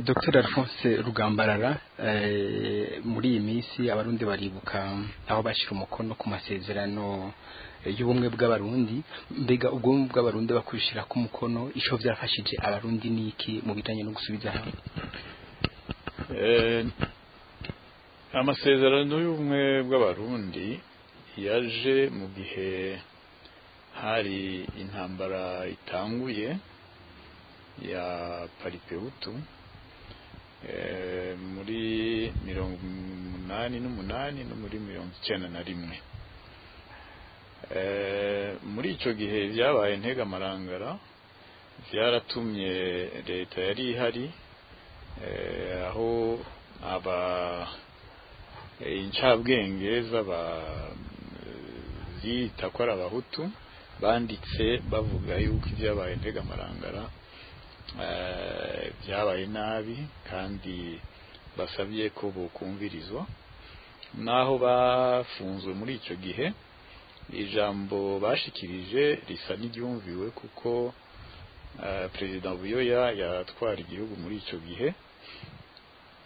Dr Alphonse Rugambarara, muri iyi minsi Abarundi baribuka aho bashira umukono ku masezerano y'ubumwe bw'Abarundi. Mbega ubwo bumwe bw'Abarundi bakwishira ku mukono, ico vyafashije Abarundi niki mu bijanye no gusubiza hamwe? Amasezerano y'ubumwe bw'Abarundi yaje mu gihe hari intambara itanguye ya Palipehutu muri 88 no muri 91. Muri ico gihe vyabaye ntegamarangara, vyaratumye leta yari ihari, aho aba incabwenge z'aba zita ko ari Abahutu banditse bavuga yuko ibyabaye ntegamarangara byabaye nabi, kandi basabye ko bokumvirizwa. Naho bafunzwe muri icyo gihe, ijambo bashikirije risa n'iryumviwe, kuko Perezida Buyoya yatwara igihugu muri icyo gihe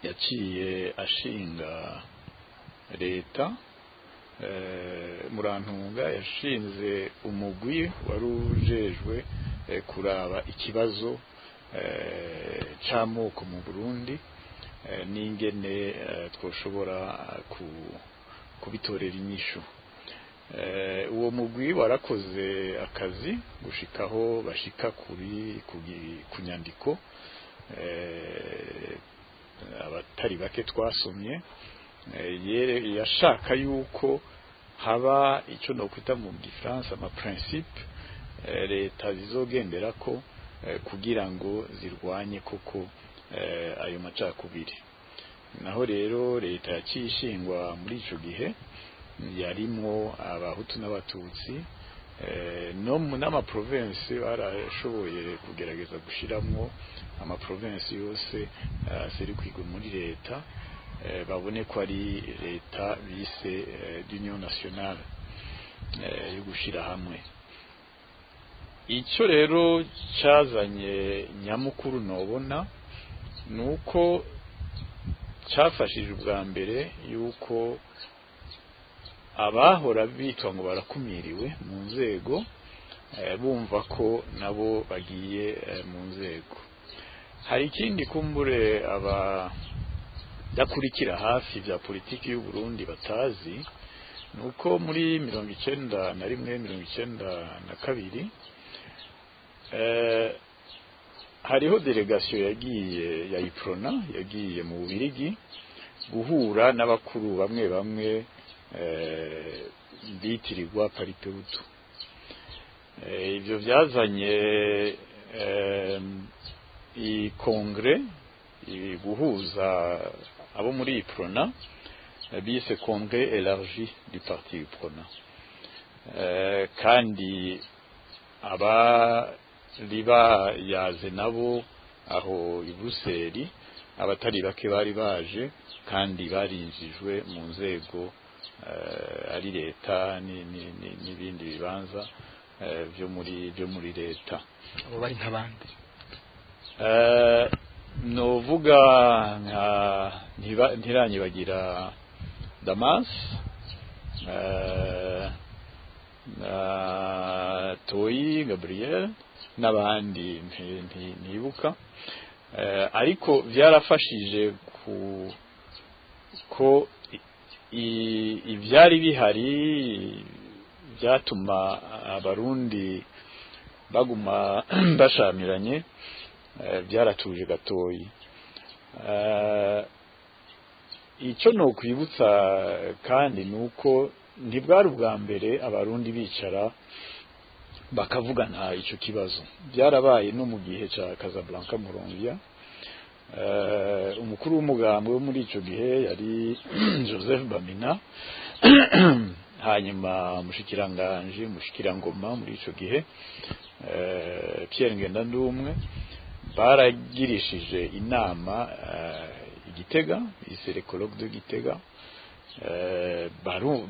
yaciye ashinga leta, murantunga, yashinze umugwi wari ujejwe kuraba ikibazo c'amoko mu Burundi n'ingene twoshobora kubitorera inyishu. Uwo mugwi warakoze akazi gushikaho bashika kuri ku nyandiko abatari bake twasomye. Yashaka yuko haba icyo nokwita mu gifaransa ama principe leta zizogenderako kugira ngo zirwanye koko ayo macakubiri. Naho rero leta yaciye ishingwa muri ico gihe yarimwo Abahutu n'Abatutsi, no n'ama province barashoboye kugerageza gushiramwo ama province yose aserukirwe muri leta, babone ko ari leta bise d'union nationale, yo gushira hamwe. Icyo rero cyazanye nyamukuru nobona nuko cyafashije ubwa mbere yuko abahora bitwa ngo barakumiriwe mu nzego bumva ko nabo bagiye mu nzego. Hari ikindi kumbure abadakurikira hafi bya politiki y'u Burundi batazi, nuko muri 91, 92 hariho délégation yagiye ya Uprona yagiye mu Bubirigi guhura n'abakuru bamwe bamwe bitirirwa Palipehutu. Ibyo byazanye i congrès guhuza abo muri Uprona bise Congrès élargi du parti Uprona, kandi abari bayaze nabo aho i Buruseli abatari bake bari baje, kandi barinjijwe mu nzego ari leta n'ibindi bibanza byo muri leta. Abo bari nk'abandi? Novuga nka ntiranyibagira Damas na Toyi Gabriel n'abandi ntibuka, ariko byarafashije ku ko ibyari bihari byatuma Abarundi baguma bashamiranye byaratuje gatoyi. Icyo nokwibutsa kandi nuko ntibwari ubwa mbere Abarundi bicara bakavugana icyo kibazo. Byarabaye no mu gihe cya Casablanca Muronvia. Umukuru w'umugambwe wo muri icyo gihe yari Joseph Bamina, hanyuma mushikiranganje mushikirangoma muri ico gihe Pierre Ngendandumwe, baragirishije inama i Gitega, ise le colloque de Gitega.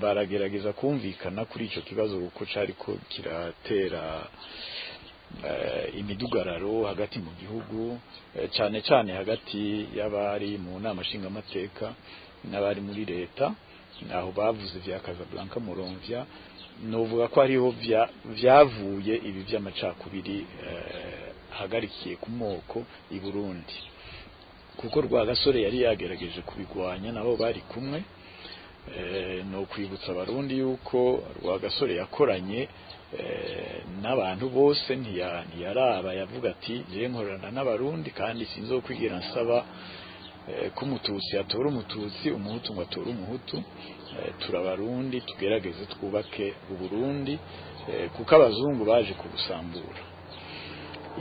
Baragerageza kumvikana kuri ico kibazo kuko cari ko kiratera Imidugararo hagati mu gihugu, cyane cyane hagati y'abari mu nama nshingamateka n'abari muri leta, aho bavuze vya Casablanca, Muramvya, novuga ko ariho vyavuye ibi by'amacakubiri hagarikiye ku moko i Burundi, kuko Rwagasore yari yagerageje kubigwanya nabo bari kumwe. No kwibutsa Abarundi yuko Rwagasore yakoranye n'abantu bose, ntiyaraba, yavuga ati: "Je nkorana n'Abarundi kandi sinzokwigira nsaba ko Umututsi atora Umututsi, Umuhutu ngo atore Umuhutu. Turabarundi, tugerageze twubake Uburundi, kuko abazungu baje kubusambura."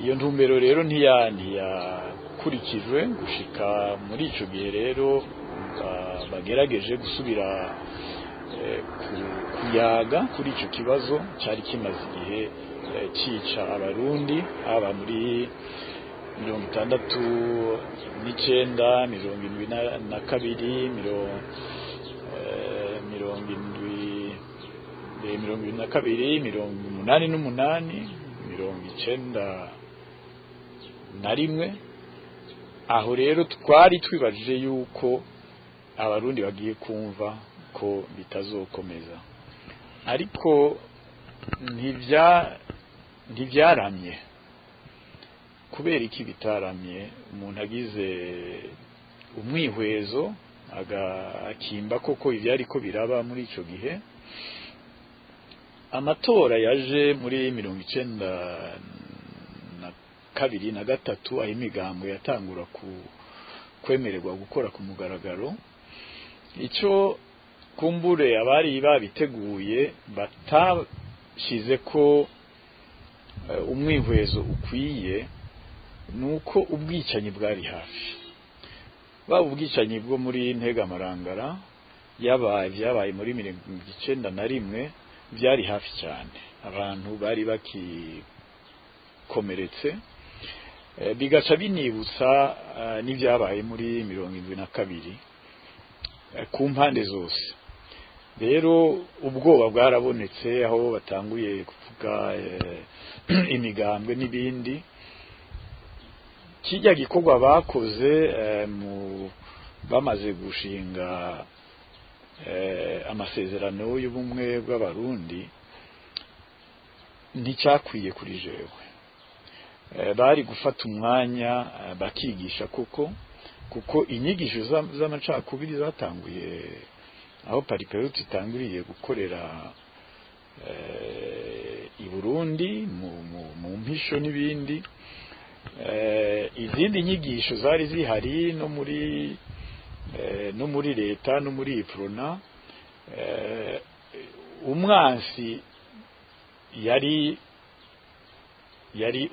Iyo ntumbero rero ntiyakurikijwe gushika muri ico gihe. Rero bagerageje gusubira kuyaga kuri ico kibazo cari kimaze igihe cica Abarundi, haba muri 69, 72, 70, 72, 88, 91. Aho rero twari twibajije yuko Abarundi bagiye kumva ko bitazokomeza, ariko ntibyaramye. Kubera iki bitaramye? Umuntu agize umwihwezo akimba koko ivyari ko biraba muri ico gihe, amatora yaje muri 92 na gatatu, aho imigambo yatangura ku kwemererwa gukora ku mugaragaro, icyo kumbure abari babiteguye batashize ko umwihwezo ukwiye, nuko ubwicanyi bwari hafi, baba ubwicanyi bwo muri Ntegamarangara, yabaye byabaye muri 91, byari hafi cyane, abantu bari bakikomeretse. Bigaca binibutsa n'ibyabaye muri 72 ku mpande zose. Rero ubwoba bwarabonetse aho batanguye kuvuga imigambwe n'ibindi. Kijya gikorwa bakoze mu bamaze gushinga amasezerano y'ubumwe bw'Abarundi nticyakwiye kuri jewe. Bari gufata umwanya bakigisha koko, kuko inyigisho z'amacakubiri zatanguye aho Palipehutu itanguriye gukorera i Burundi mu mpisho n'ibindi. Izindi nyigisho zari zihari no muri leta no muri Uprona. Umwansi yari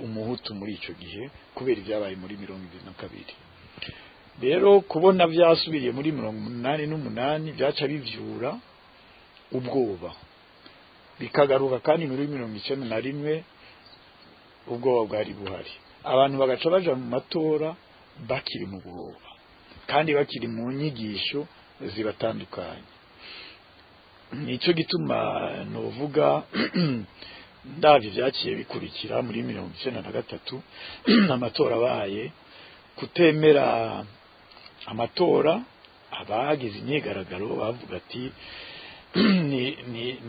Umuhutu muri ico gihe, kubera ibyabaye muri 72. Rero kubona byasubiriye muri 88 byaca bivyura ubwoba, bikagaruka kandi muri 91, ubwoba bwari buhari, abantu bagaca baja mu matora bakiri mu bwoba kandi bakiri mu nyigisho zibatandukanye. Nico gituma novuga, ndavye vyaciye bikurikira muri 93, amatora abaye, kutemera amatora, abagize imyigaragaro bavuga ati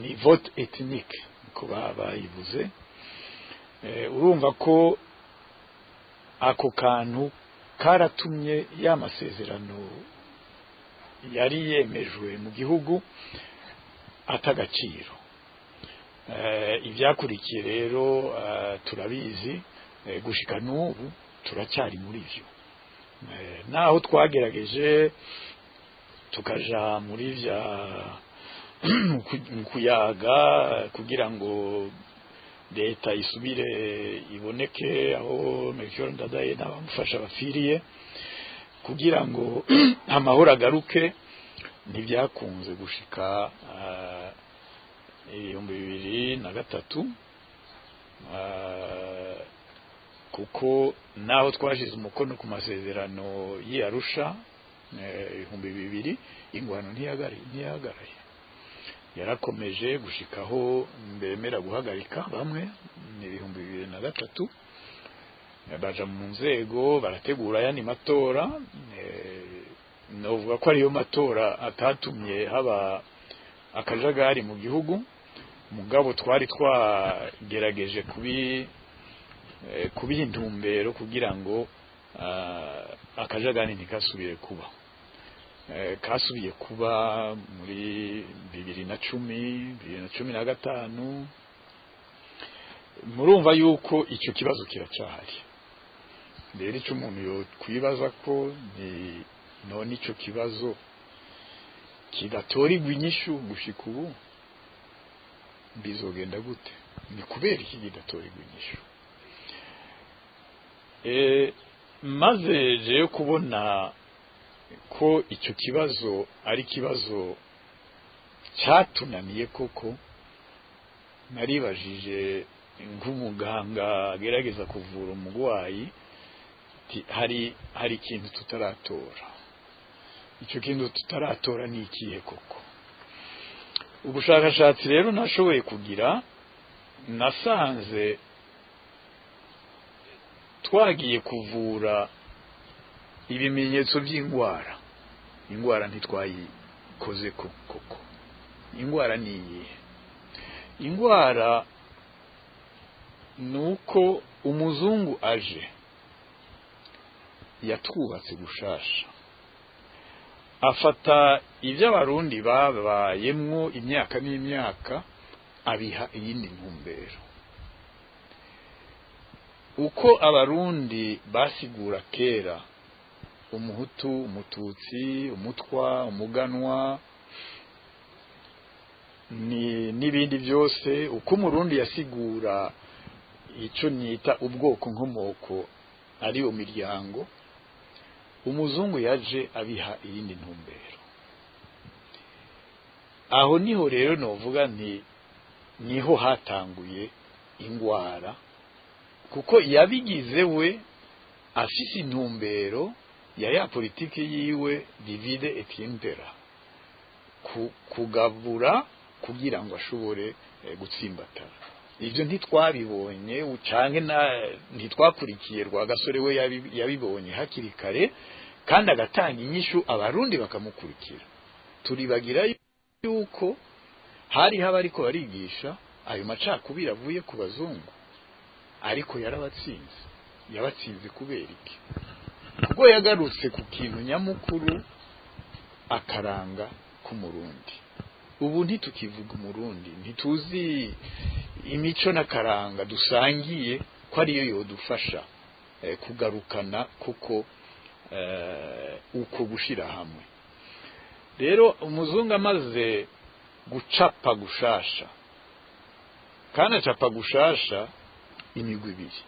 ni vote ethnique, ko bayivuze. Urumva ko ako kantu karatumye ya masezerano yari yemejwe mu gihugu atagaciro. Ibyakurikiye rero turabizi, gushika n'ubu turacyari muri vyo, naho twagerageje tukaja muri vya mu kuyaga kugira ngo leta isubire iboneke aho Melchior Ndadaye n'abamufasha bapfiriye, kugira ngo amahoro agaruke, ntibyakunze gushika 2003, kuko naho twashize umukono ku masezerano y'i Arusha 2000, ingwano ntiyagaraye. Yarakomeje gushikaho mbemera guhagarika bamwe ni 2003, baja mu nzego barategura ayandi matora. Novuga ko ariyo matora atatumye haba akajagari mu gihugu, mugabo twari twagerageje kubiha intumbero kugira ngo akajagari ntikasubire kuba. Kasubiye kuba muri 2010, 2015. Murumva yuko icyo kibazo kiracahari. Rero icyo umuntu yokwibaza ko ni none ico kibazo kidatorigwa inyishu gushika ubu bizogenda gute? Ni kubera iki kidatorigwa inyishu? Maze jewe kubona ko icyo kibazo ari kibazo cyatunaniye koko, naribajije nk'umuganga agerageza kuvura umurwayi, hari ikintu tutaratora. Icyo kintu tutaratora ni ikihe koko? Ubushakashatsi rero nashoboye kugira, nasanze twagiye kuvura ibimenyetso by'indwara, indwara ntitwayikoze koko. Indwara ni iyihe? Indwara nuko umuzungu aje yatwubatse gushasha, afata ibyo abarundi babayemwo imyaka n'imyaka abiha iyindi ntumbero. Uko abarundi basigura kera umuhutu, umututsi, umutwa, umuganwa n'ibindi byose, uko umurundi yasigura icyo nita ubwoko nkomoko ari miryango, umuzungu yaje abiha iyindi ntumbero. Aho niho rero novuga nti niho hatanguye ingwara, kuko yabigize we afise intumbero ya politiki yiwe divide et impera, kugabura kugira ngo ashobore gutsimbatara. Ibyo ntitwabibonye canke ntitwakurikiye Rwagasore we yabibonye hakiri kare kandi agatanga inyishu abarundi bakamukurikira. Turibagira yuko hari haba ariko barigisha ayo macakubiri avuye ku bazungu, ariko yarabatsinze. Yabatsinze kubera iki? Kuko yagarutse ku kintu nyamukuru, akaranga k'umurundi. Ubu ntitukivuga umurundi, ntituzi imico n'akaranga dusangiye ko ariyo yodufasha kugarukana kuko uko gushira hamwe. Rero umuzungu amaze gucapa gushasha, kandi acapa gushasha imigwi ibiri,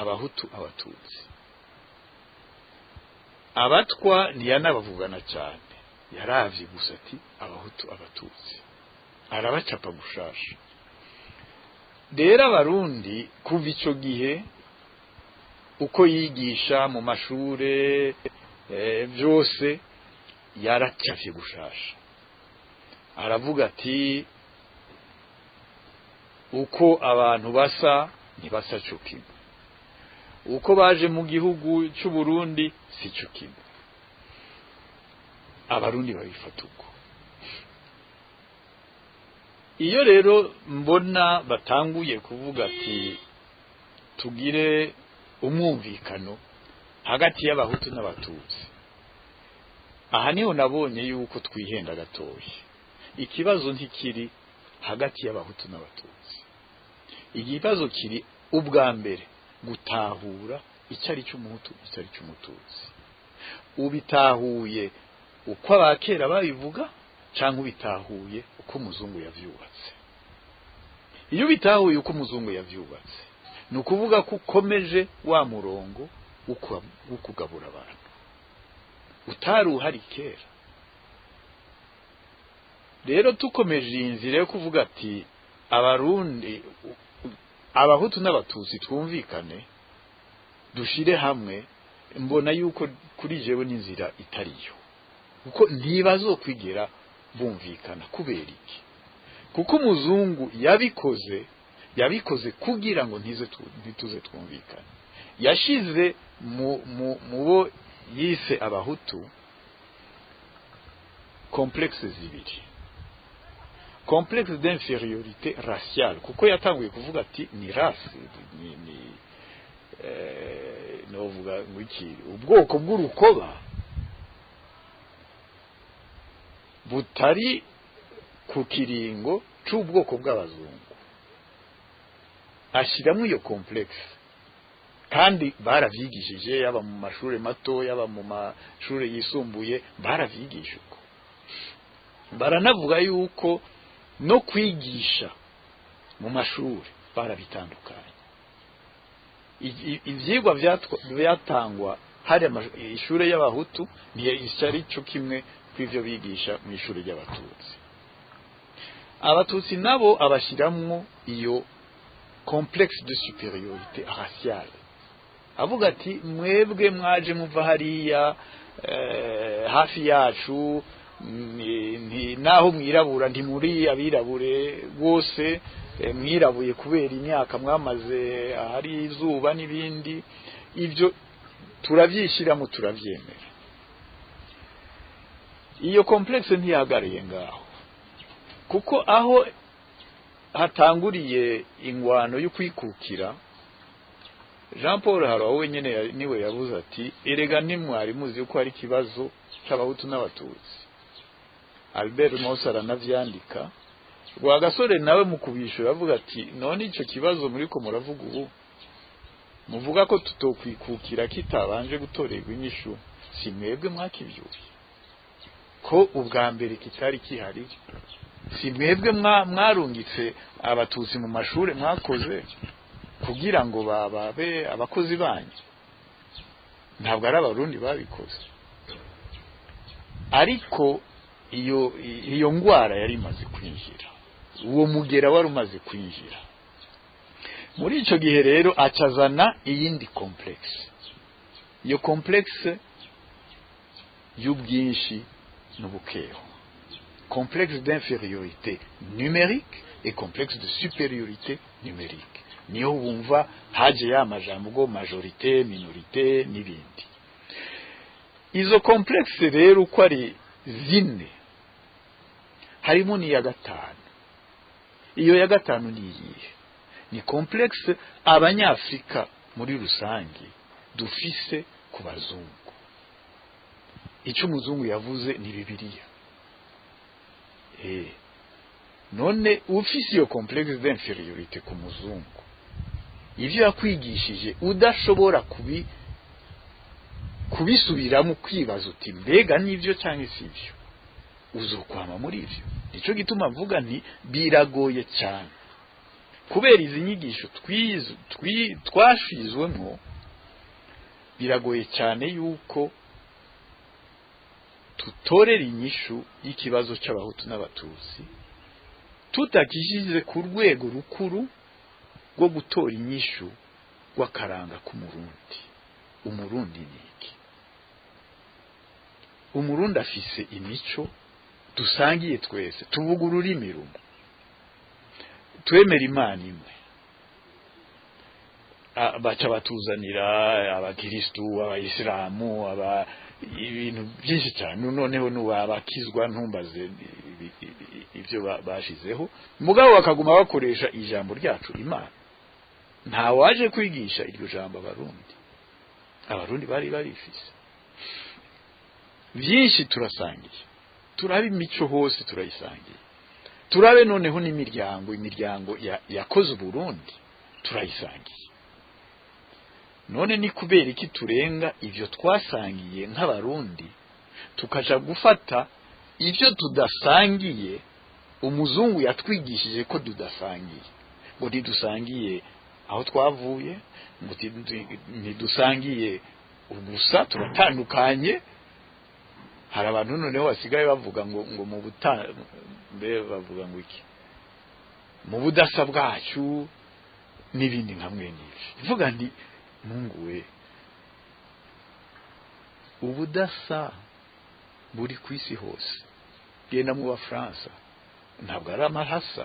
abahutu abatutsi. Abatwa ntiyanabavugana cyane, yaravye gusa ati abahutu abatutsi, arabacapa gushasha. Rero abarundi kuva ico gihe uko yigisha mu mashure byose yaracafye gushasha, aravuga ati uko abantu basa ntibasa co kimwe, uko baje mu gihugu cy'u Burundi si co kimwe. Abarundi babifata uko. Iyo rero mbona batanguye kuvuga ati tugire umwumvikano hagati y'abahutu n'abatutsi, aha niho nabonye yuko twihenda gatoya. Ikibazo ntikiri hagati y'abahutu n'abatutsi, ikibazo kiri ubwa mbere gutahura icyo ari cy'umuhutu icyo ari cy'umututsi. Ubitahuye uko abakera babivuga canke ubitahuye uko umuzungu yavyubatse. Iyo ubitahuye uko umuzungu yavyubatse, ni ukuvuga ko ukomeje wa murongo wo kugabura abantu utari uhari kera. Rero tukomeje iyi nzira yo kuvuga ati abarundi abahutu n'abatutsi twumvikane dushire hamwe, mbona yuko kuri jewe n'inzira itariyo, kuko ntibazokwigera bumvikana. Kubera iki? Kuko umuzungu yabikoze kugira ngo ntituze twumvikane. Yashize mu bo yise abahutu complexe zibiri, complexe d'infériorité raciale, kuko yatanguye kuvuga ati ni race, ni novuga ngo iki, ubwoko bw'urukoba butari ku kiringo c'ubwoko bw'abazungu. Ashyiramo iyo complexe, kandi baravyigishije, yaba mu mashuri mato, yaba mu mashuri yisumbuye, baravyigisha uko. Baranavuga yuko no kwigisha mu mashuri barabitandukanye. Ivyigwa byatangwa hari ishure y'abahutu ntiyari cyo kimwe kw'ivyo bigisha mu ishure ry'abatutsi. Abatutsi nabo abashiramwo iyo complexe de supériorité raciale, avuga ati mwebwe mwaje muva hariya hafi yacu, naho mwirabura ntimuri abirabure rwose, mwirabuye kubera imyaka mwamaze ahari izuba n'ibindi. Ibyo turavyishyiramo, turavyemera. Iyo complexe ntiyagariye ngaho, kuko aho hatanguriye ingwano yo kwikukira, Jean Paul Haraho wenyene niwe yavuze ati erega ntimwari muzi yuko hari ikibazo c'abahutu n'abatutsi. Albert Mose aranavyandika. Rwagasore nawe mu kubishura avuga ati none ico kibazo muriko muravuga ubu, muvuga ko tutokwikukira kitabanje gutorerwa inyishu, si mwebwe mwakivyuye ko ubwa mbere kitari kihari? Si mwebwe mwarungitse abatutsi mu mashure mwakoze kugira ngo bababe abakozi banyu? Ntabwo ari abarundi babikoze. Ariko iyo ngwara yari imaze kwinjira, uwo mugera wari umaze kwinjira. Muri ico gihe rero acazana iyindi complexe, iyo complexe y'ubwinshi n'ubukeho, complexe d'infériorité numérique et complexe de supériorité numérique. Niyo wumva haje ya majambo ngo majorité, minorité n'ibindi. Izo complexe rero uko ari zine, harimo n'iya gatanu. Iyo ya gatanu ni iyihe? Ni complexe abanyafrika muri rusange dufise ku bazungu. Icyo umuzungu yavuze ni Bibiliya. None ufise iyo complexe d'infériorité ku muzungu, ivyo yakwigishije udashobora kubisubiramo, kwibaza uti mbega nivyo cyangwa sivyo, uzokwama muri ivyo. Nico gituma mvuga nti biragoye cyane, kubera izi nyigisho twashizwemo, biragoye cyane yuko tutorera inyishu y'ikibazo c'abahutu n'abatutsi tutakishize ku rwego rukuru rwo gutora inyishu rw'akaranga k'umurundi. Umurundi ni iki? Umurundi afise imico dusangiye twese, tuvuga ururimi rumwe, twemera Imana imwe. Baca batuzanira abakristu, abayisilamu, ibintu byinshi cyane. Noneho n'abakizwa ntumbaze ibyo bashizeho, mugabo bakaguma bakoresha ijambo ryacu Imana. Nta waje kwigisha iryo jambo abarundi, abarundi bari barifise byinshi. Turasangiye, turabe imico hose turayisangiye, turabe noneho n'imiryango, imiryango yakoze Uburundi turayisangiye. None ni kubera iki turenga ivyo twasangiye nk'abarundi tukaja gufata ivyo tudasangiye? Umuzungu yatwigishije ko tudasangiye, ngo ntidusangiye aho twavuye, ngo ntidusangiye gusa, turatandukanye. Hari abantu noneho basigaye bavuga ngo mu mbe bavuga ngo iki, mu budasa bwacu n'ibindi nka mwene ivyo. Ivuga nti Mungu we, ubudasa buri ku isi hose. Genda mu Bafaransa, ntabwo ari amahasa.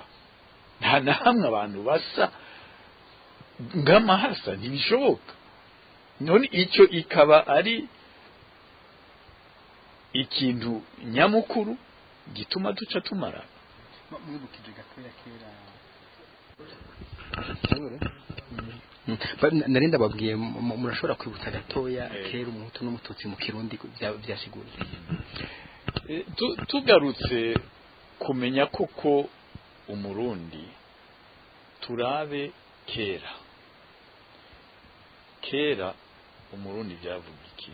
Nta na hamwe abantu basa nk'amahasa, ntibishoboka. None icyo ikaba ari ikintu nyamukuru gituma duca tumara. Mwibukije gatoya kera nari ndababwiye, murashobora kwibutsa gatoya kera umuhutu n'umututsi mu Kirundi byasigura? Tugarutse kumenya koko umurundi, turabe kera. Kera umurundi byavuga iki?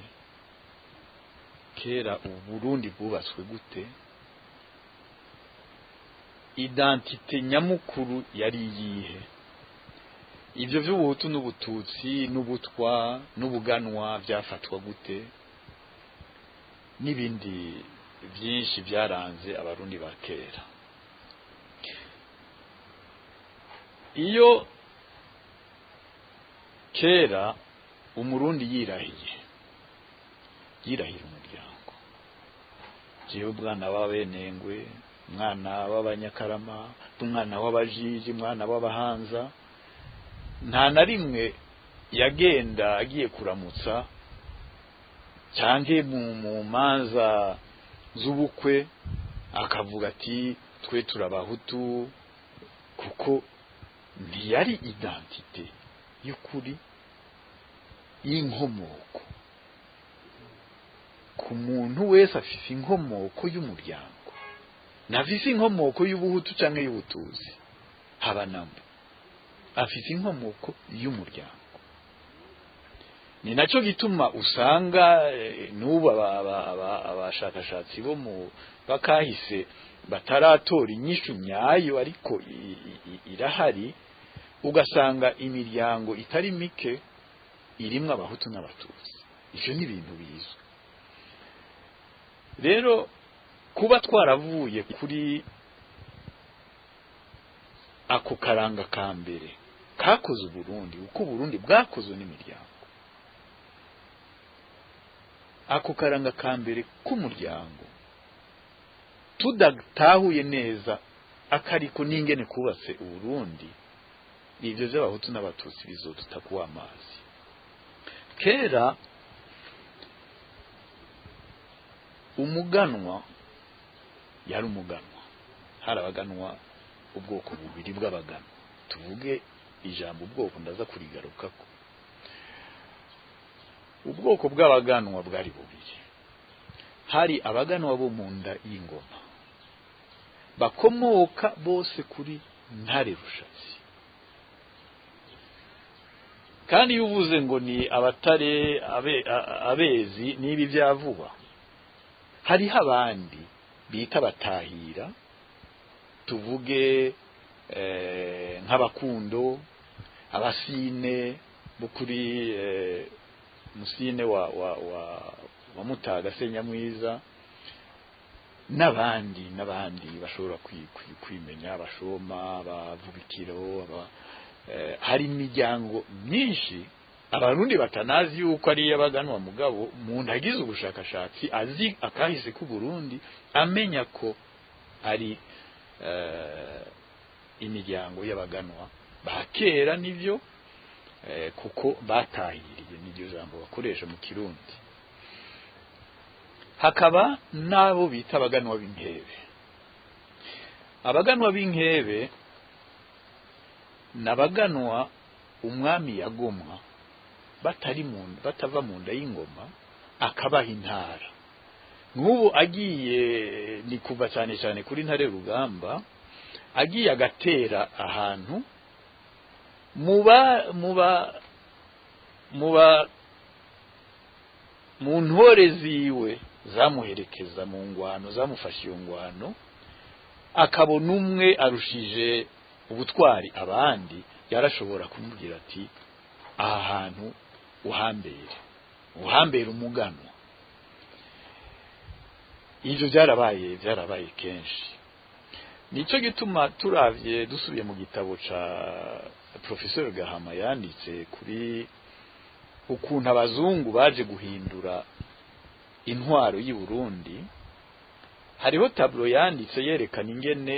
Kera uburundi bwubatswe gute? Identité nyamukuru yari iyihe? Ibyo by'ubuhutu n'ubututsi n'ubutwa n'ubuganwa byafatwa gute? N'ibindi byinshi byaranze abarundi ba kera. Iyo kera umurundi yirahiye, yirahira umuryango, jewe bwana w'abenengwe, mwana w'abanyakarama, umwana w'abajiji, mwana w'abahanza, nta na rimwe yagenda agiye kuramutsa cyanke mu manza z'ubukwe akavuga ati twe turabahutu, kuko ntiyari identité y'ukuri y'inkomoko. Ku muntu wese afise inkomoko y'umuryango, ntafise inkomoko y'ubuhutu canke y'ubutuzi, haba namba, afise inkomoko y'umuryango. Ni nacyo gituma usanga n'ubu abashakashatsi bo mu bakahise bataratora inyishu nyayo, ariko irahari. Ugasanga imiryango itari mike irimwo abahutu n'abatutsi. Ivyo ni ibintu bizwi. Rero kuba twaravuye kuri ako karanga ka mbere kakoze Uburundi, uko Uburundi bwakozwe n'imiryango, ako karanga ka mbere k'umuryango tudatahuye neza akariko n'ingene kubatse Uburundi, ivyo vy'abahutu n'abatutsi bizoduta amazi. Kera umuganwa yari umuganwa, hari abaganwa ubwoko bubiri bw'abaganwa. Tuvuge ijambo ubwoko, ndaza kurigarukako. Ubwoko bw'abaganwa bwari bubiri. Hari abaganwa bo mu nda y'ingoma bakomoka bose kuri Ntare Rushatsi. Kandi iyo uvuze ngo ni abatare abezi n'ibi bya vuba, hariho abandi bita batahira, tuvuge nk'abakundo, abasine bo kuri musine wa wa wa wa Mutaga Senyamwiza, n'abandi n'abandi bashobora kwimenya, abashoma, abavubikiro, hari imiryango myinshi abarundi batanazi yuko ari yabaganwa. Mugabo umuntu agize ubushakashatsi azi akahise ku Burundi, amenya ko ari imiryango y'abaganwa ba kera, nivyo kuko batahiriye, n'iryo jambo bakoresha mu Kirundi. Hakaba n'abo bita abaganwa b'inkebe. Abaganwa b'inkebe n'abaganwa umwami yagomwa batari mu batava mu nda y'ingoma, akabaha intara. Nk'ubu agiye, ni kuva cyane cyane kuri Ntare Rugamba, agiye agatera ahantu muba muba muba mu ntore ziwe zamuherekeza mu ngwano, zamufasha iyo ngwano, akabona umwe arushije ubutwari abandi, yarashobora kumubwira ati aha hantu uhambere, uhambere umuganwa. Ivyo byarabaye kenshi. Nico gituma turavye dusubiye mu gitabo ca Professeur Gahama yanditse kuri ukuntu abazungu baje guhindura intwaro y'i Burundi, Hariho tableau yanditse yerekana ingene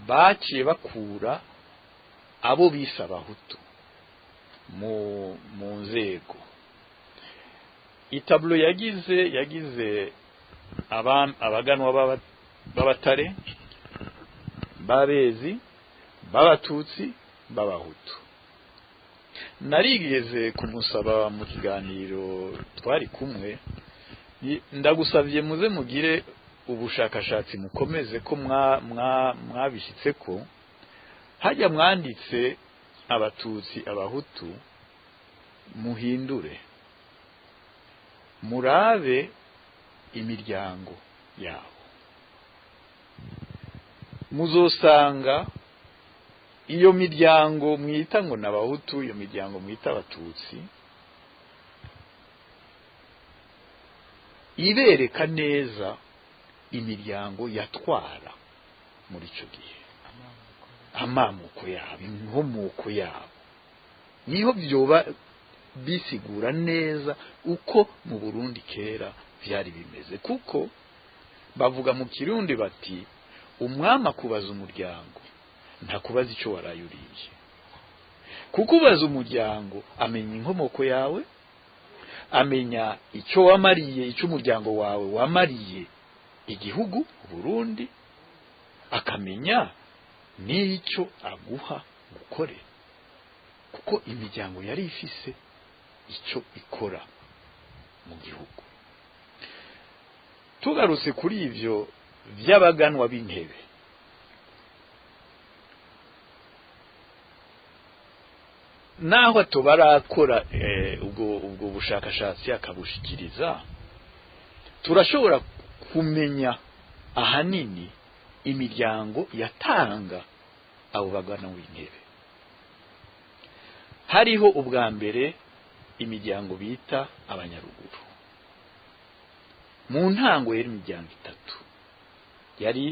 baciye bakura abo bise abahutu mu nzego. Itableau yagize abaganwa b'abatare, babezi, b'abatutsi, b'abahutu. Narigeze kumusaba mu kiganiro twari kumwe, ndagusavye muze mugire ubushakashatsi mukomeze ko mwabishitse ko hajya mwanditse abatutsi abahutu, muhindure murabe imiryango yabo, muzosanga iyo miryango mwita ngo n'abahutu, iyo miryango mwita abatutsi, ibereka neza imiryango yatwara muri ico gihe, amamuko yabo, inkomoko yabo. Niho byoba bisigura neza uko mu Burundi kera vyari bimeze, kuko bavuga mu Kirundi bati umwama kubaza umuryango ntakubaza ico warayuriye. Kuko ubaza umuryango amenya inkomoko yawe, amenya ico wamariye, ico umuryango wawe wamariye igihugu Burundi, akamenya n'icyo aguha gukore, kuko imiryango yari ifise ico ikora mu gihugu. Tugarutse kuri ivyo vy'abaganwa b'intebe, naho tubarakora ubwo bushakashatsi akabushikiriza, turashobora kumenya ahanini imiryango yatanga abo bagana w'intebe. Hariho ubwa mbere imiryango bita abanyaruguru. Mu ntango yari imiryango itatu, yari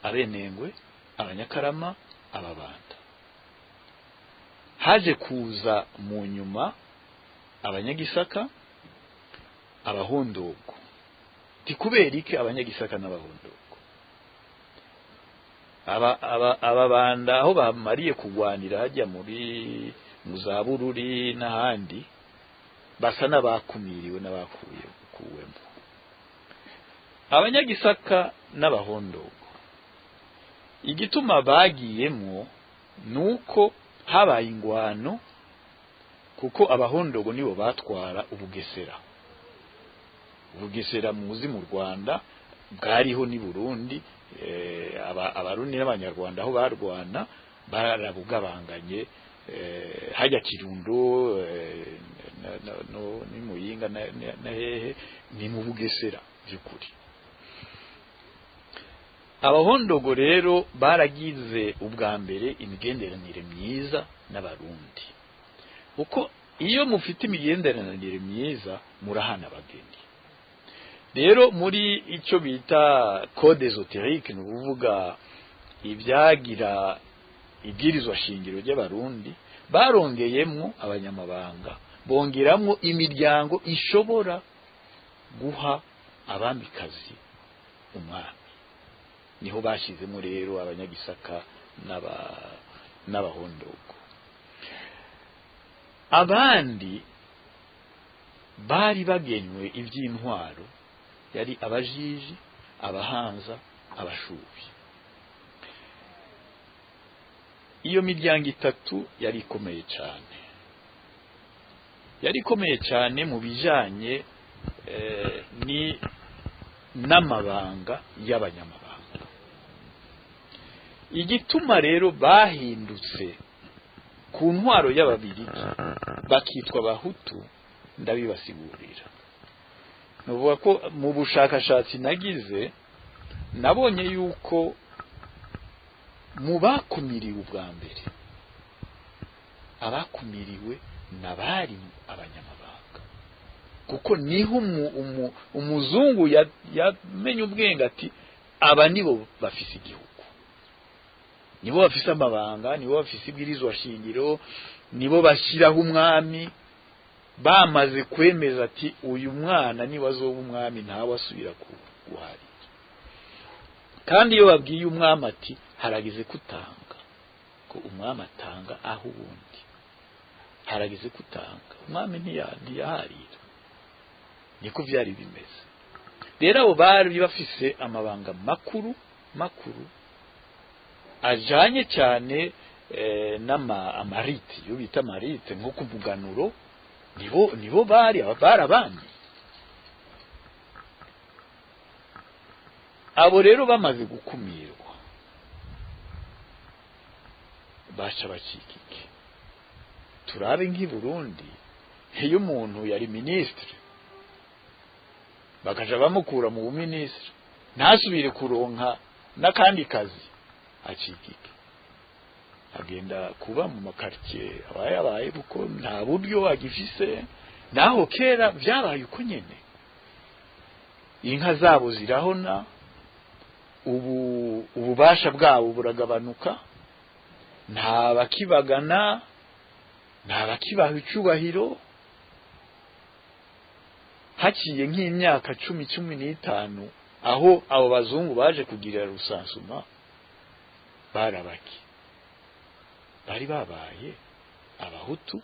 abenengwe, abanyakarama, ababanda. Haje kuza mu nyuma abanyagisaka, abahondogo. Tikubera iki abanyagisaka n'abahondogo? Ababanda aho bamariye kugwanira hajya muri muzabururi n'ahandi, basa n'abakumiriwe n'abakuye kuwemo. Abanyagisaka n'abahondogo igituma bagiyemo nuko habaye ingwano, kuko abahondogo nibo batwara ubugesera. Ubugesera muzi mu Rwanda bwariho ni Burundi, abarundi n'abanyarwanda aho barwana barabugabanganye, hajya Kirundo no ni Muyinga na hehe ni mu Bugesera byukuri. Abahondogo rero baragize ubwa mbere imigenderanire myiza n'abarundi, uko iyo mufite imigenderanire myiza murahana abageni. Rero muri icyo bita code esoterique, ni ukuvuga ibyagira ibwirizwa shingiro ry'abarundi, barongeyemo abanyamabanga, bongeramo imiryango ishobora guha abamikazi umwami. Niho bashizemo rero abanyagisaka n'abahondogo. Abandi bari bagenywe iby'intwaro yari abajiji, abahanza, abashubi. Iyo miryango itatu yari ikomeye cyane, yari ikomeye cyane mu bijanye ni n'amabanga y'abanyamabanga. Igituma rero bahindutse ku ntwaro y'ababirigi bakitwa abahutu, ndabibasigurira. Nuvuga ko mu bushakashatsi nagize nabonye yuko mu bakumiriwe ubwa mbere, abakumiriwe nabari abanyamabanga, kuko niho umuzungu yamenye ubwenge ati aba nibo bafise igihugu, nibo bafise amabanga, nibo bafise ibwirizwa shingiro, nibo bashyiraho umwami. Bamaze kwemeza ati uyu mwana niwe azoba umwami ntawe asubira guharira. Kandi iyo babwiye umwami ati haragize kutanga, ko umwami atanga aho ubundi haragize kutanga, umwami ntiyaharira. Niko byari bimeze. Rero abo bari bafise amabanga makuru makuru ajanye cyane n'ama amarite, yo bita amarite nko kuvuganuro, nibo bari barabandi. Abo rero bamaze gukumirwa baca bakikike. Turabe nk'i Burundi, iyo umuntu yari ministre bakaja bamukura mu buministre ntasubire kuronka n'akandi kazi, acikike agenda kuba mu makartier abaye kuko nta buryo agifise. Naho kera vyabaye uko nyene, inka zabo zirahona, ubu ububasha bwabo buragabanuka, nta bakibagana, nta bakibaha icubahiro. Haciye nk'imyaka 10, 15 aho abo bazungu baje kugirira rusansuma, barabaki bari babaye abahutu,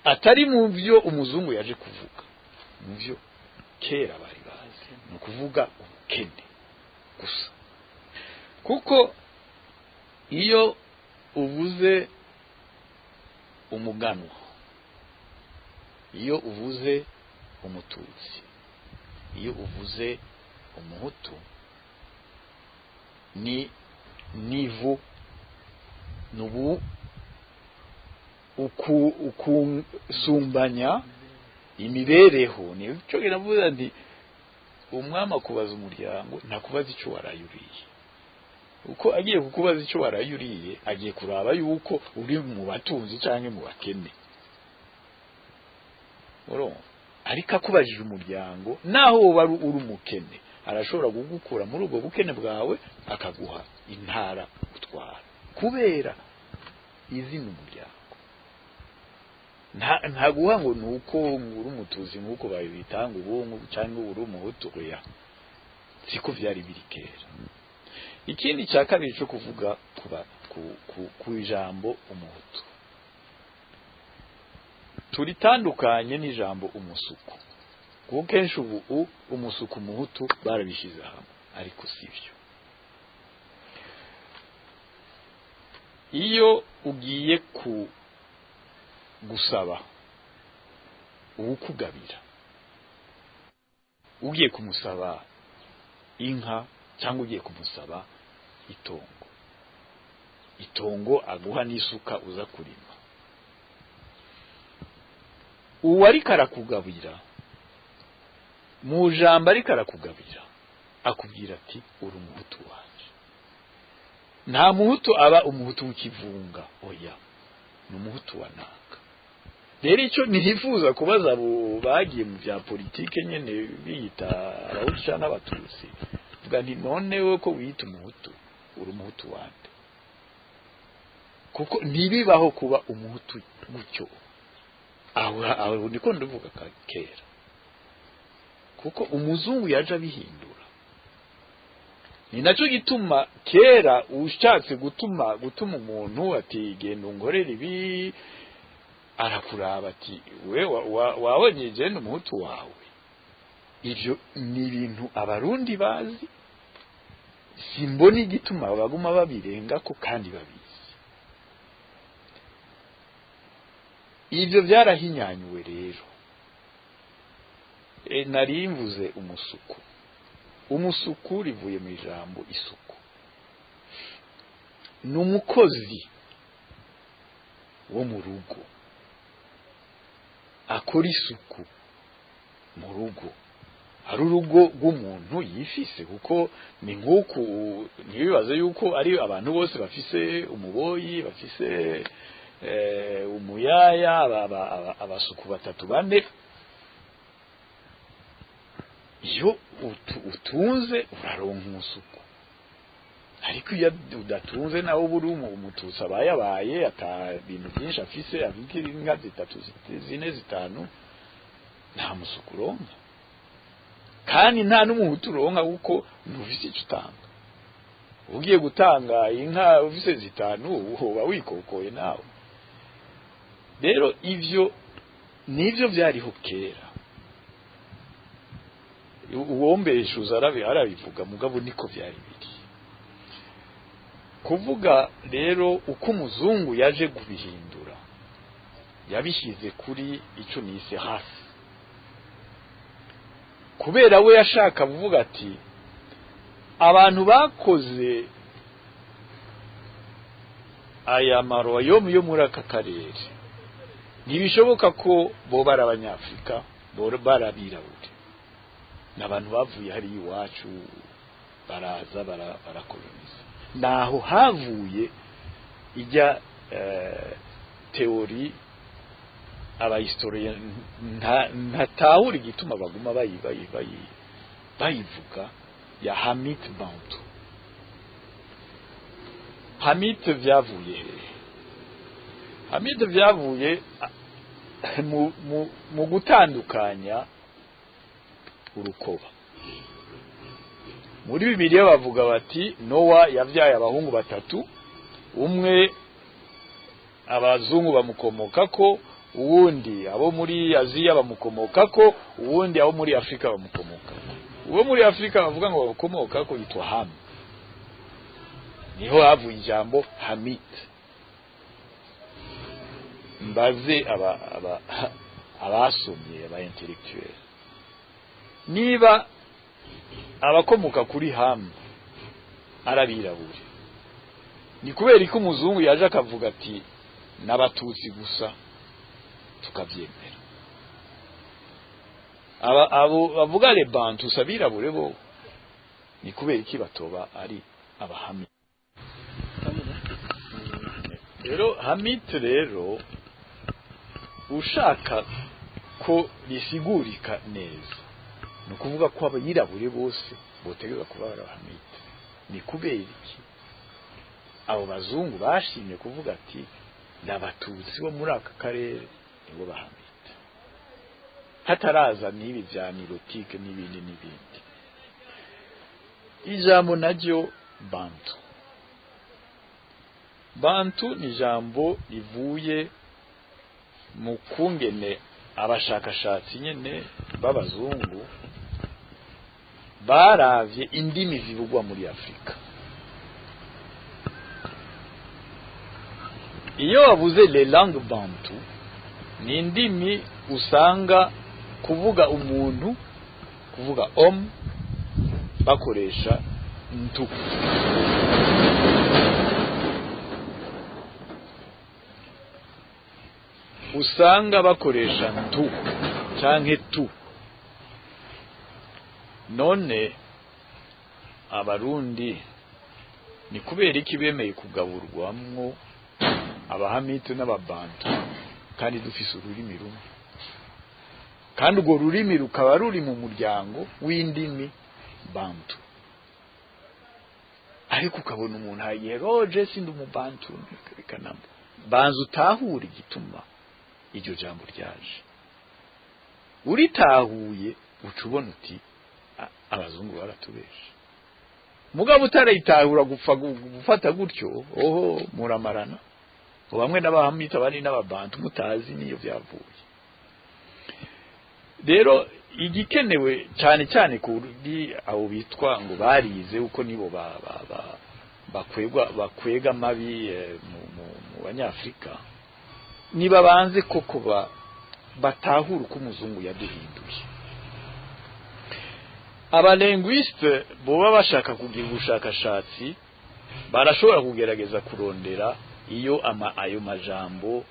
atari mu byo umuzungu yaje kuvuga, mu byo kera bari bazi, no kuvuga ubukene gusa. Kuko iyo uvuze umuganwa, iyo uvuze umututsi, iyo uvuze umuhutu, ni nivo nubu ukusumbanya imibereho. Nico kiravuga nti umwami akubaza umuryango, ntakubaza ico warayuriye. Uko agiye kukubaza ico warayuriye, agiye kuraba yuko uri mu batunzi canke mu bakene. Urumva? Ariko akubajije umuryango, naho woba uri umukene, arashobora kugukura muri ubwo bukene bwawe akaguha intara utwara, kubera izina umuryango. Ntaguha ngo nuko uri umutuzi nkuko babitanga ubu cyangwa uri umuhutu, oya, siko vyari biri kera. Ikindi cya kabiri cyo kuvuga ku ijambo umuhutu, turitandukanye n'ijambo umusuku, kuko kenshi ubu umusuku umuhutu barabishize hamwe, ariko sivyo. Iyo ugiye ku gusaba uwukugabira, ugiye kumusaba inka cyangwa ugiye kumusaba itongo, itongo aguha n'isuka uza kurima, uwo ariko arakugabira, mu jambo ariko arakugabira akubwira ati uri umuhutu wanje. Nta muhutu aba umuhutu w'ikivunga, oya, ni umuhutu wa naka. Rero icyo ntifuza kubaza abo bagiye mu bya politike nyene biyita abahutu canke abatutsi, vuga nti none we ko wiyita umuhutu, uri umuhutu wande? Kuko ntibibaho kuba umuhutu gutyo. Aho niko ndavuga kera, kuko umuzungu yaje abihindura. Ni nacyo gituma kera ushatse gutuma umuntu ati genda unkorere ibi, arakuraba ati we wabonye genda umuhutu wawe. Ivyo ni ibintu abarundi bazi, simbona igituma baguma babirengako kandi babizi. Ivyo byarahinyanyuwe rero. Nari mvuze umusuku. Umusuku rivuye mu ijambo isuku. Ni umukozi wo mu rugo akora isuku mu rugo. Ari urugo rw'umuntu yifise, kuko ni nkuku ntibibaze yuko ari abantu bose bafise umuboyi, bafise umuyaya, abasuku batatu bane. Iyo utunze uraronka umusuku, ariko iyo udatunze nawe uri umututsi abayabaye ata bintu byinshi afise, afite inka zitatu, zine, zitanu, nta musuku uronka, kandi nta n'umuhutu uronka kuko ntufise icyo utanga. Ugiye gutanga inka ufise zitanu uba wikokoye nawe. Rero ivyo nivyo vyariho kera, uwombeshuza arabivuga, mugabo niko vyari biri. Kuvuga rero uko umuzungu yaje kubihindura, yabishyize kuri ico nise hasi, kubera we yashaka kuvuga ati abantu bakoze aya maroyom yo muri aka karere ntibishoboka ko bo bari abanyafrika, bo barabirabure, n'abantu bavuye hari iwacu baraza barakoloniza. Naho havuye ijya théorie abahistorien ntatahura igituma baguma bayivuga ya Hamite Bantu. Hamite vyavuye hehe? Hamite vyavuye mu gutandukanya urukoba. Muri Bibiliya bavuga bati Nowa yavyaye abahungu batatu, umwe abazungu bamukomokako, uwundi abo muri Aziya bamukomokako, uwundi abo muri Afrika bamukomokako. Uwo muri Afrika bavuga ngo bamukomokako yitwa Ham. Niho havuye ijambo Hamite. Mbaze abasomye aba intellectuel, niba abakomoka kuri Ham arabirabure, ni kubera ko umuzungu yaje akavuga ati n'abatutsi gusa tukavyemera. Abo bavuga le Bantu sabirabure bo ni kubera iki batoba ari abahami? Rero Hamite rero ushaka ko risigurika neza, ni ukuvuga ko abayirabure bose botegeza kuba abahamite. Ni kubera iki abo bazungu bashimye kuvuga ati n'abatutsi bo muri aka karere nibo bahamite, hataraza n'ibi bya nilotike n'ibindi n'ibindi. Ijambo naryo Bantu, Bantu ni ijambo rivuye mu kungene abashakashatsi nyene b'abazungu baravye indimi zivugwa muri Afrika. Iyo bavuze les langues bantu, ni indimi usanga kuvuga umuntu, kuvuga homme, bakoresha ntu. Usanga bakoresha ntu canke tu. None abarundi ni kubera iki bemeye kugaburwamwo abahamite n'ababantu kandi dufise ururimi rumwe, kandi urwo rurimi rukaba ruri mu muryango w'indimi bantu? Ariko ukabona umuntu ayeroje sindi umubantu, kanamba banza utahura igituma iryo jambo ryaje. Uritahuye uca ubona uti abazungu baratubesha. Mugabo utarayitahura gupfa gufata gutyo, oho muramarana bamwe n'abahamita abandi n'ababantu mutazi niyo byavuye. Rero igikenewe cyane cyane kuri abo bitwa ngo barize, uko nibo bakwega amabi mu banyafrika, niba banze koko batahura uko umuzungu yaduhinduye. Abalinguiste boba bashaka kugira ubushakashatsi barashobora kugerageza kurondera iyo ayo majambo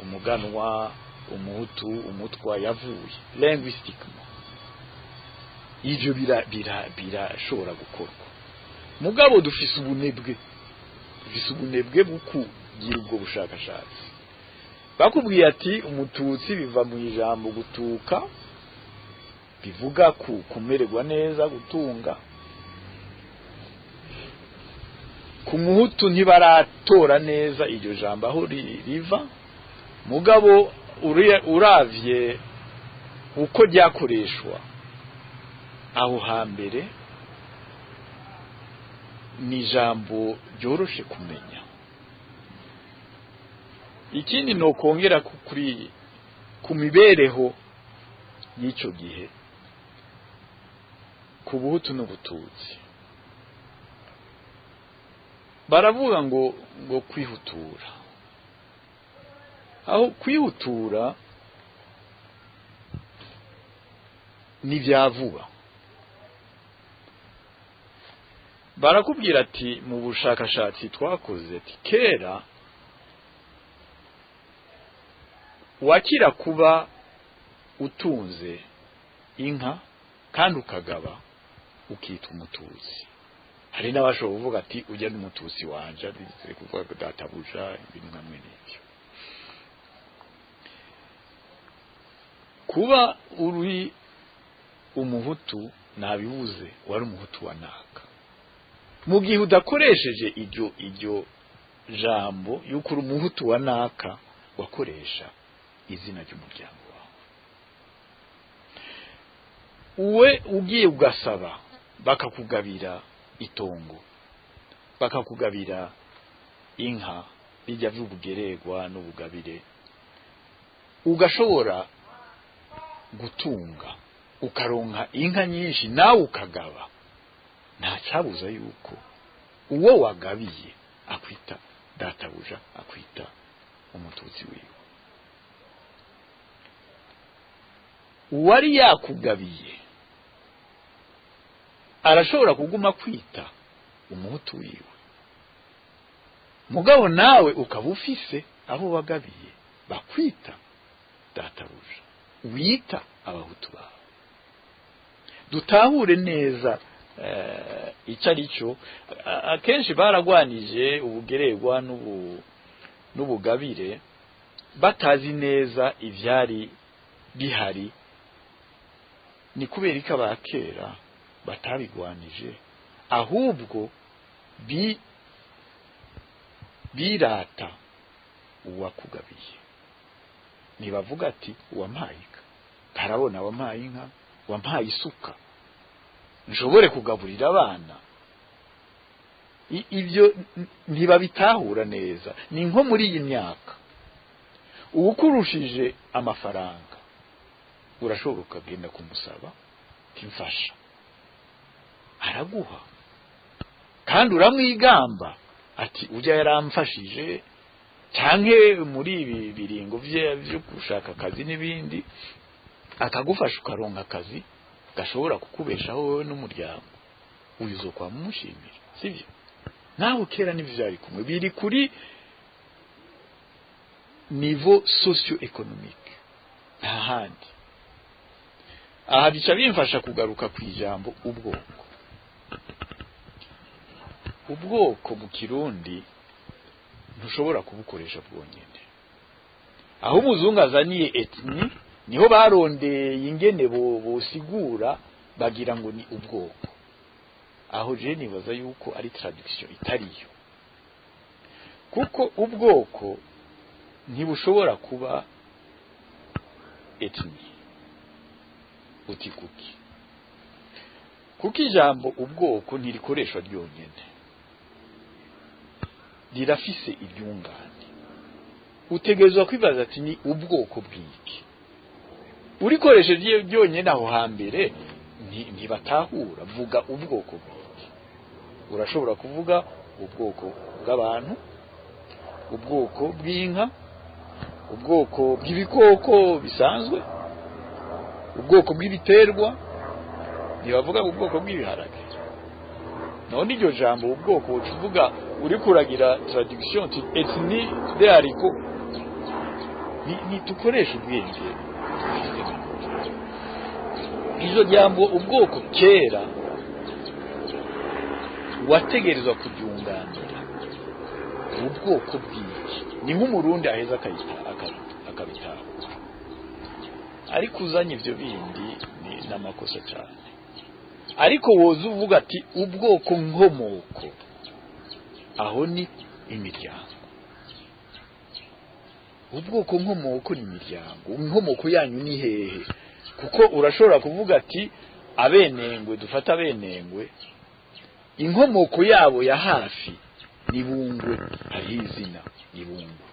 umuganwa, umuhutu, umutwa yavuye linguistiquement. Ivyo birashobora gukorwa. Mugabo dufise ubunebwe, dufise ubunebwe bwo kugira ubwo bushakashatsi. Bakubwiye ati umututsi biva mu ijambo gutuka, bivuga ku kumererwa neza, gutunga. Ku muhutu ntibaratora neza iryo jambo aho riva, mugabo uravye uko ryakoreshwa aho hambere Ni ijambo ryoroshe kumenya. Ikindi nokongera kuri ku mibereho y'icyo gihe ku buhutu n'ubututsi, baravuga ngo kwihutura. Aho kwihutura ni bya vuba. Barakubwira ati mu bushakashatsi twakoze ati kera wakira kuba utunze inka kandi ukagaba ukitwa umututsi. Hari n'abashobora kuvuga ati ujya n'umututsi wanje, bize kuvuga databuja, ibintu nka mwene ibyo. Kuba uri umuhutu nabivuze, wari umuhutu wa naka. Mu gihe udakoresheje iryo jambo yuko uri umuhutu wa naka, wakoresha izina ry'umuryango wawe. Uwe ugiye ugasaba bakakugabira itongo, bakakugabira inka, bijya vy'ubugererwa n'ubugabire, ugashobora gutunga ukaronka inka nyinshi nawe ukagaba, nta cyabuza yuko uwo wagabiye akwita databuja, akwita umututsi wiwe. Uwari yakugabiye arashobora kuguma kwita umuhutu wiwe, mugabo nawe ukaba ufise abo wagabiye bakwita databuja, wita abahutu bawe. Dutahure neza icyo ari cyo. Akenshi baragwanije ubugererwa n'ubugabire batazi neza ivyari bihari. Ni kubera ko abakera batabigwanije, ahubwo birata uwakugabiye. Ntibavuga ati uwampaye inka, karabona wampaye inka, wampaye isuka nshobore kugaburira abana. Ibyo ntibabitahura neza. Ni nko muri iyi myaka uwukurushije amafaranga urashobora ukagenda kumusaba timfasha, araguha kandi uramwigamba ati ujya yaramfashije, canke muri ibi biringo byo gushaka akazi n'ibindi, akagufasha ukaronka akazi gashobora kukubeshaho wowe n'umuryango, uyu kwamushimira, sivyo? Nawe kera n'ivyo byari kumwe, biri kuri niveau socio-économique, nta handi. Aha bica bimfasha kugaruka ku ijambo ubwoko. Ubwoko mu Kirundi ntushobora kubukoresha bwonyene. Aho umuzungu azaniye ethnie, niho barondeye ingene bosigura bagira ngo ni ubwoko. Aho je nibaza yuko ari traduction itariyo, kuko ubwoko ntibushobora kuba ethnie. Uti kuki? Kuko ijambo ubwoko ntirikoreshwa ryonyene, rirafise iryungane. Utegerezwa kwibaza ati ni ubwoko bw'iki? Urikoresheje ryonyene aho hambere ntibatahura. Vuga ubwoko bw'iki. Urashobora kuvuga ubwoko bw'abantu, ubwoko bw'inka, ubwoko bw'ibikoko bisanzwe, ubwoko bw'ibiterwa, ntibavuga ubwoko bw'ibiharage. None iryo jambo ubwoko uvuga uri kuragira traduction ti ethnie de haricot, ni tukoresha ubwenge. Izo jambo ubwoko kera wategerezwa kuryunganira ubwoko bw'iki. Ni nk'umurundi aheza akabitahura, ariko uzanye ivyo bindi ni n'amakosa cyane. Ariko woza uvuga ati ubwoko nkomoko, aho ni imiryango. Ubwoko nkomoko ni imiryango. Inkomoko yanyu ni hehe? Kuko urashobora kuvuga ati abenengwe, dufata abenengwe Inkomoko yabo ya hafi ni Bungwe, hariho izina ni Bungwe.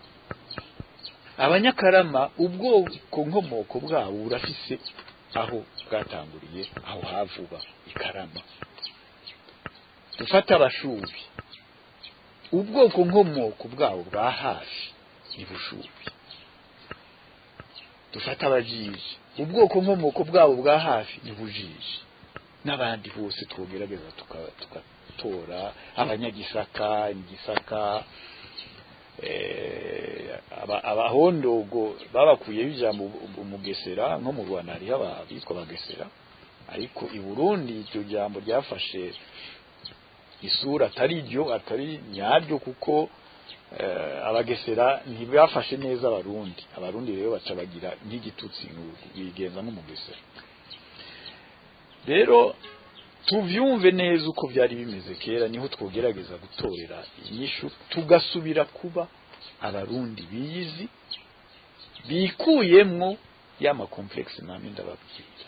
Abanyakarama ubwoko nkomoko bwabo burafise aho bwatanguriye, aho havuba ikarama. Dufata Abashubi, ubwoko nkomoko bwabo bwa hafi ni Bushubi. Dufata Abajiji, ubwoko nkomoko bwabo bwa hafi ni Bujiji. N'abandi bose twogerageza tugatora Abanyagisaka, Igisaka, Abahondogo babakuyeho ijambo Umugesera. Nko mu Rwanda hariho abitwa Abagesera, ariko i Burundi iryo jambo ryafashe isura atari ryo, atari nyaryo, kuko Abagesera ntibafashe neza Abarundi. Abarundi rero baca bagira nk'igitutsi, bigenza nk'Umugesera. Rero tuvyumve neza uko byari bimeze kera, niho twogerageza gutorera inyishu, tugasubira kuba Abarundi biyizi, bikuyemwo ya ma complexes namwe ndababwira.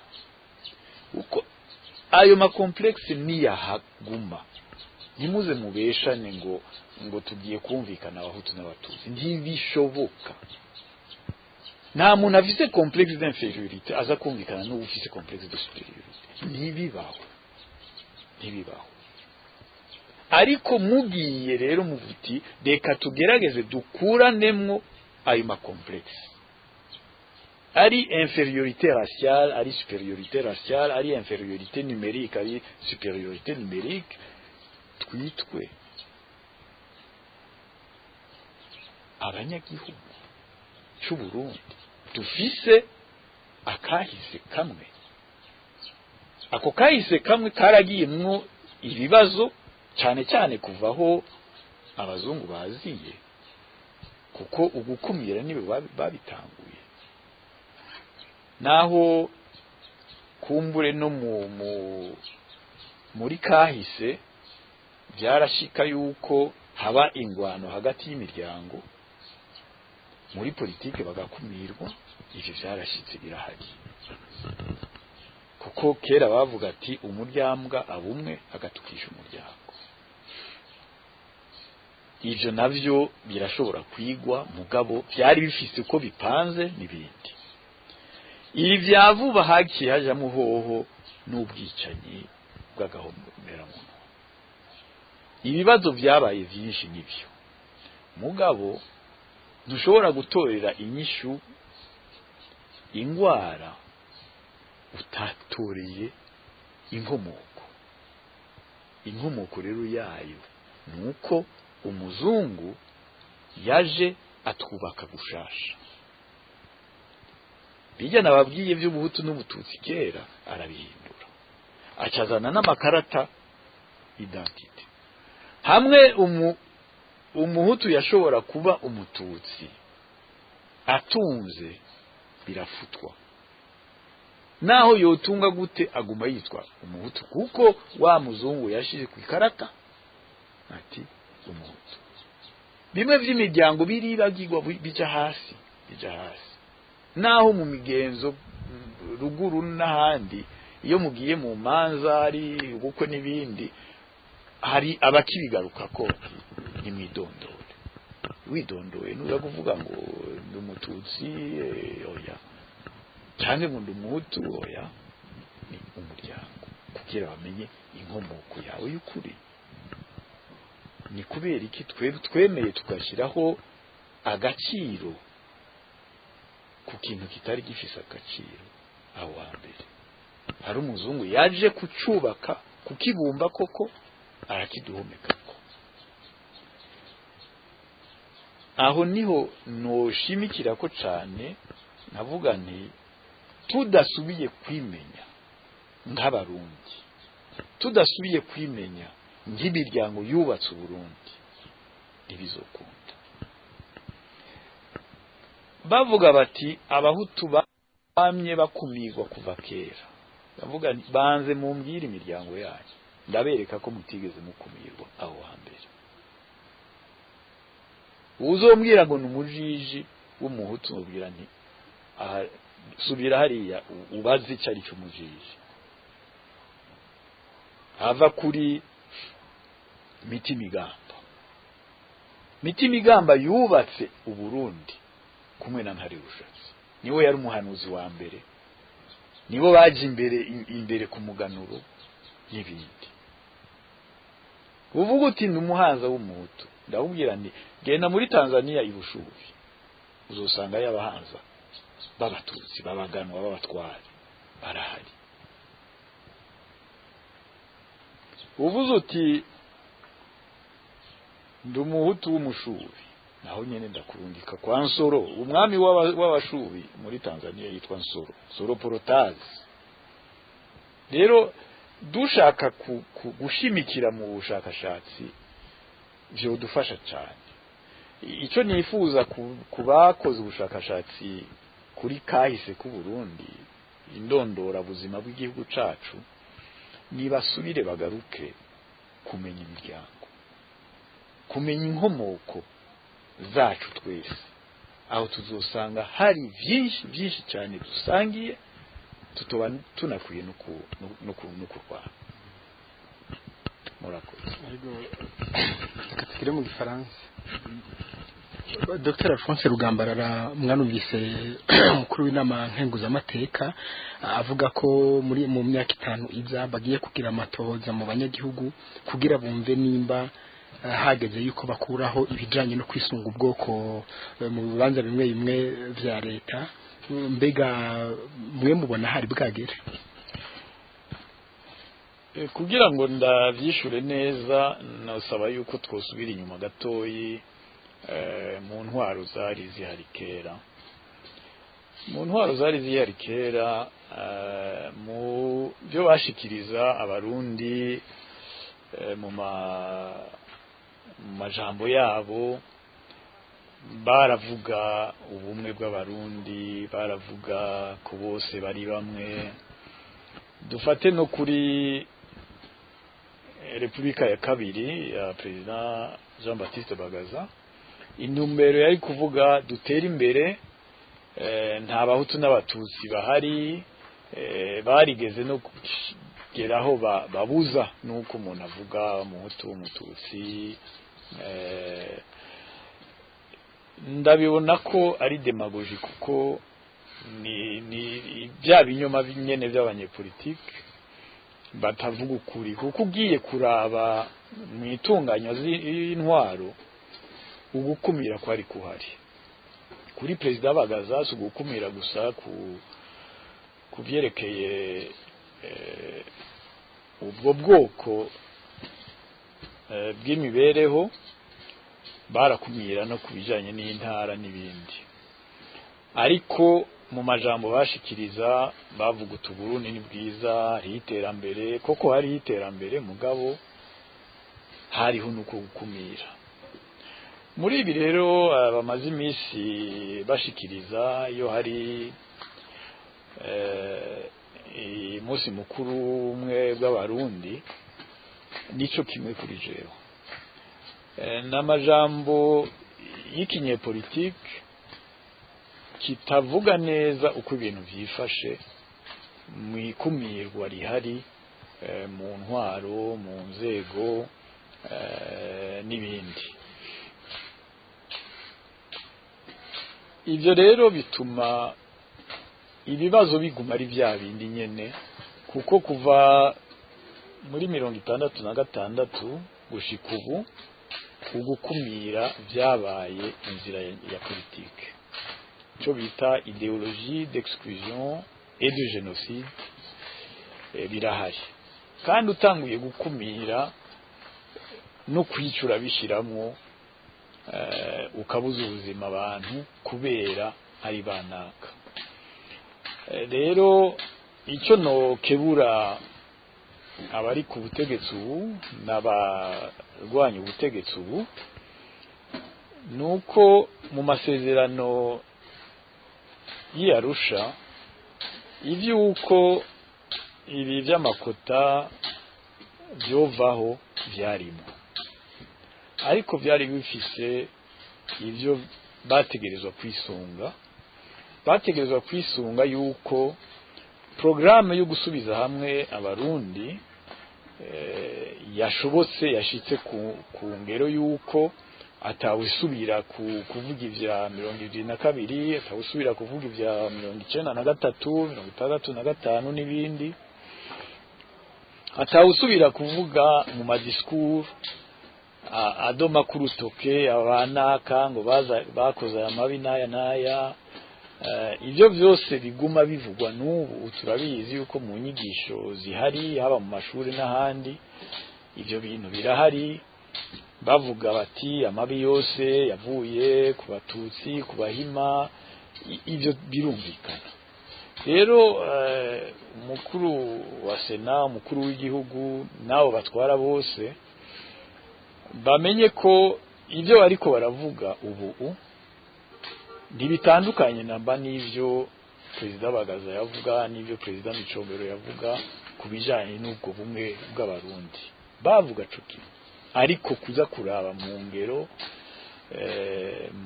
Uko ayo ma complexes niyahaguma, ntimuze mubeshane ngo tugiye kumvikana Abahutu n'Abatutsi, ntibishoboka. Nta muntu afise complexe d'infériorité aza kumvikana n'uwufise complexe de supériorité, ntibibaho, ntibibaho. Ariko mugiye rero muvuti reka tugerageze dukuраnemwo ayo ma complexes, ari infériorité raciale, ari supériorité raciale, ari infériorité numérique, ari supériorité numérique, twitwe abanyagihugu c'u Burundi dufise akahise kamwe. Ako kahise kamwe karagiyemwo ibibazo cyane cyane kuvaho abazungu baziye, kuko ugukumira nibo babitanguye. Naho kumbure no muri kahise byarashika yuko haba ingwano hagati y'imiryango, muri politike bagakumirwa, ivyo vyarashitse birahari. Kuko kera bavuga ati umuryambwa abumwe agatukisha umuryango. Ivyo navyo birashobora kwigwa, mugabo byari bifise uko bipanze n'ibindi. Ibi vya vuba hagiye hajamwo hoho n'ubwicanyi bw'agahomeраmuntu. Ibibazo vyabaye vyinshi nivyo, mugabo ntushobora gutorera inyishu ingwara utatoreye inkomoko. Inkomoko rero yayo nuko umuzungu yaje atwubaka gushasha. Bijya nababwiye by'ubuhutu n'ubututsi kera arabihindura, acazana n'amakarata identité. Hamwe umuhutu yashobora kuba umututsi atunze birafutwa, naho yotunga gute aguma yitwa umuhutu, kuko wa muzungu yashize ku ikarata ati umuhutu. Bimwe vy'imiryango biribagirwa bija hasi, bija hasi. Naho mu migenzo ruguru n'ahandi iyo mugiye mu manza ari ubukwe n'ibindi, hari abakibigaruka ko nimwidondore. Widondoye nuza kuvuga ngo ndi umututsi oya, cyangwa ngo ndi umuhutu oya, ni umuryango kugira bamenye inkomoko yawe y'ukuri. Ni kubera iki twemeye tugashyiraho agaciro ku kintu kitari gifise agaciro aho hambere? Hari umuzungu yaje kucubaka, kukibumba koko arakiduhomekako. Aho niho noshimikira ko cane, navuga nti tudasubiye kwimenya nk'Abarundi, tudasubiye kwimenya nk'imiryango yubatse Uburundi, ntibizokunda. Bavuga bati Abahutu bamye bakumirwa kuva kera. Ndavuga nti banze mumbwire imiryango yanyu, ndabereka ko mutigeze mukumirwa aho hambere. Uzombwira ngo ni umujiji w'umuhutu, mubwira nti aha subira hariya ubaze icyo ari cyo umujiji. Ava kuri Mitimigamba. Mitimigamba yubatse Uburundi kumwe na Ntare Rushatsi, niwe yari umuhanuzi wa mbere, nibo baje imbere ku muganuro n'ibindi. Uvuga uti ndi umuhanza w'umuhutu, ndakubwira nti genda muri Tanzania ibushubi uzosanga y'abahanza b'abatutsi babaganwa b'abatwari barahari. Uvuze uti ndi umuhutu w'umushubi, naho nyene ndakurungika kwa Nsoro, umwami w'abashubi muri Tanzania yitwa Nsoro, Nsoro Porotazi. Rero dushaka gushimikira mu bushakashatsi vyodufasha cyane. Icyo nifuza kubakoze ubushakashatsi kuri kahise ku Burundi, indondora buzima bw'igihugu cacu, nibasubire bagaruke kumenya imiryango, kumenya inkomoko zacu twese, aho tuzosanga hari byinshi byinshi cyane dusangiye tutoba tunakwiye no kurwana. Murakoze. Reka tugire mu gifaransa. Dr Alphonse Rugambarara, mwarumvise umukuru w'inama nkenguzamateka avuga ko muri mu myaka 5 iza bagiye kugira amatohoza mu banyagihugu kugira bumve nimba hageze yuko bakuraho ibijanye no kwisunga ubwoko mu bibanza bimwe bimwe vya leta. Mbega mwe mubona hari bwagere? Kugira ngo ndavyishure neza nasaba yuko twosubira inyuma gatoyi mu ntwaro zari zihari kera. Mu ntwaro zari zihari kera, mu byo bashikiriza abarundi mu majambo yabo, baravuga ubumwe bw'abarundi, baravuga ko bose bari bamwe. Dufate no kuri Republika ya kabiri ya President Jean Baptiste Bagaza, intumbero yari kuvuga dutere imbere, nta bahutu n'abatutsi bahari, barigeze no kugeraho babuza nuko umuntu avuga umuhutu umututsi. Ndabibona ko ari demagogie, kuko ni bya binyoma nyene by'abanyepolitike batavuga ukuri, kuko ugiye kuraba mu itunganywa y'intwaro ugukumira kwari kuhari kuri President Bagaza, si ugukumira gusa ku byerekeye ubwo bwoko bw'imibereho, barakumira no kubijanye n'intara n'ibindi. Ariko mu majambo bashikiriza bavuga uti Burundi ni bwiza, hari iterambere, koko hari iterambere, mugabo hariho nuko gukumira. Muri ibi rero bamaze iminsi bashikiriza iyo hari umunsi mukuru umwe bw'abarundi, nico kimwe kuri jewe n'amajambo y'ikinyepolitike kitavuga neza uko ibintu vyifashe mu ikumirwa rihari mu ntwaro, mu nzego n'ibindi. Ibyo rero bituma ibibazo biguma ari bya bindi nyene, kuko kuva muri 66 gushika ubu ugukumira byabaye inzira ya politike, cyo bita idéologie d'exclusion et de génocide, birahari. Kandi utanguye gukumira no kwicura bishiramwo, ukabuza ubuzima abantu kubera ari banaka. Rero icyo nokebura abari ku butegetsi ubu n'abarwanya ubutegetsi ubu, nuko mu masezerano y'Arusha ivyuko ibi vy'amakota byovaho vyarimo, ariko byari bifise ivyo bategerezwa kwisunga. Bategerezwa kwisunga yuko programme yo gusubiza hamwe abarundi yashobotse yashitse ku ngero yuko atawusubira kuvuga ivya 72, atawusubira kuvuga ivya 93, 65 n'ibindi, atawusubira kuvuga mu madiscours adoma ku rutoke abanaka ngo bakoze aya mabi n'aya n'aya. Ibyo byose biguma bivugwa n'ubu turabizi yuko mu nyigisho zihari haba mu mashuri n'ahandi ibyo bintu birahari, bavuga bati amabi yose yavuye ku Batutsi, ku Bahima, ibyo birumvikana. Rero umukuru wa Sena, umukuru w'igihugu n'abo batwara bose bamenye ko ibyo bariko baravuga ubu ntibitandukanye namba n'ivyo Perezida Bagaza yavuga n'ivyo Perezida Micombero yavuga ku bijanye n'ubwo bumwe bw'Abarundi. Bavuga cuki, ariko kuza kuraba mu ngero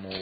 mu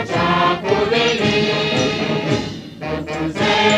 Amacakubiri, tuze.